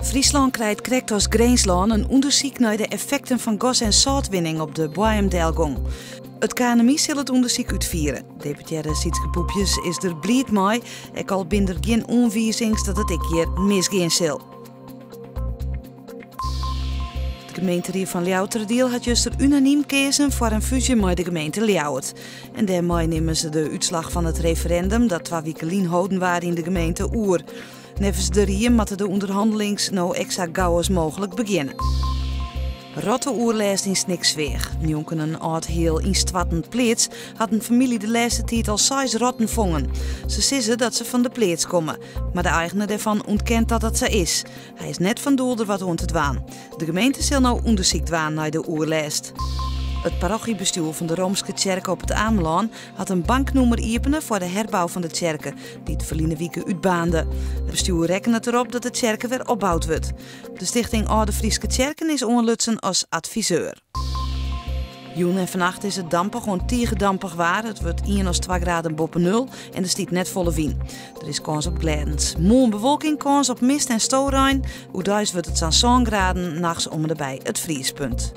Fryslân krijt krekt as Grinslân in ûndersyk nei de effekten fan gas en sâltwinning op de boaiemdelgong. It KNMI sil it ûndersyk útfiere. Deputearre Sietske Poepjes is der bliid mei, ek al binne der gjin oanwizings dat it ek hjir misgean sil. De gemeenterie fan Ljouwerteradiel hat juster unanym keazen foar in fúzje mei de gemeente Ljouwert. En dêrmei nimme se de útslach fan it referindum dat twa wike lyn holden waard yn de gemeente oer. Neffens de rie moatte de ûnderhannelings no ek sa gau as mooglik begjinne. Rotte-oerlêst yn Sniksweach. Njonken in âld heal ynstoartend pleats hat in famylje de lêste tiid al seis rotten fongen. Se sizze dat se fan de pleats komme, mar de eigener dêrfan ûntkent dat dat sa is. Hy is net fan doel der wat oan te dwaan. De gemeente sil no ûndersyk dwaan nei de oerlêst. It parochybestjoer fan de Roomske Tsjerke op It Amelân hat in banknûmer iepene foar de herbou fan de tsjerke, dy't ferline wike útbaarnde. It bestjoer rekkenet derop dat de tsjerke wer opboud wurdt. De Stichting Alde Fryske Tsjerken is oanlutsen as adviseur. Jûn en fannacht is it dampich oant tige dampich waar. It wurdt ien as twa graden boppe nul en der stiet net folle wyn. Der is kâns op glêdens. Moarn bewolking, kâns op mist en storein. Oerdeis wurdt it sa'n sân graden, nachts om en by it friespunt.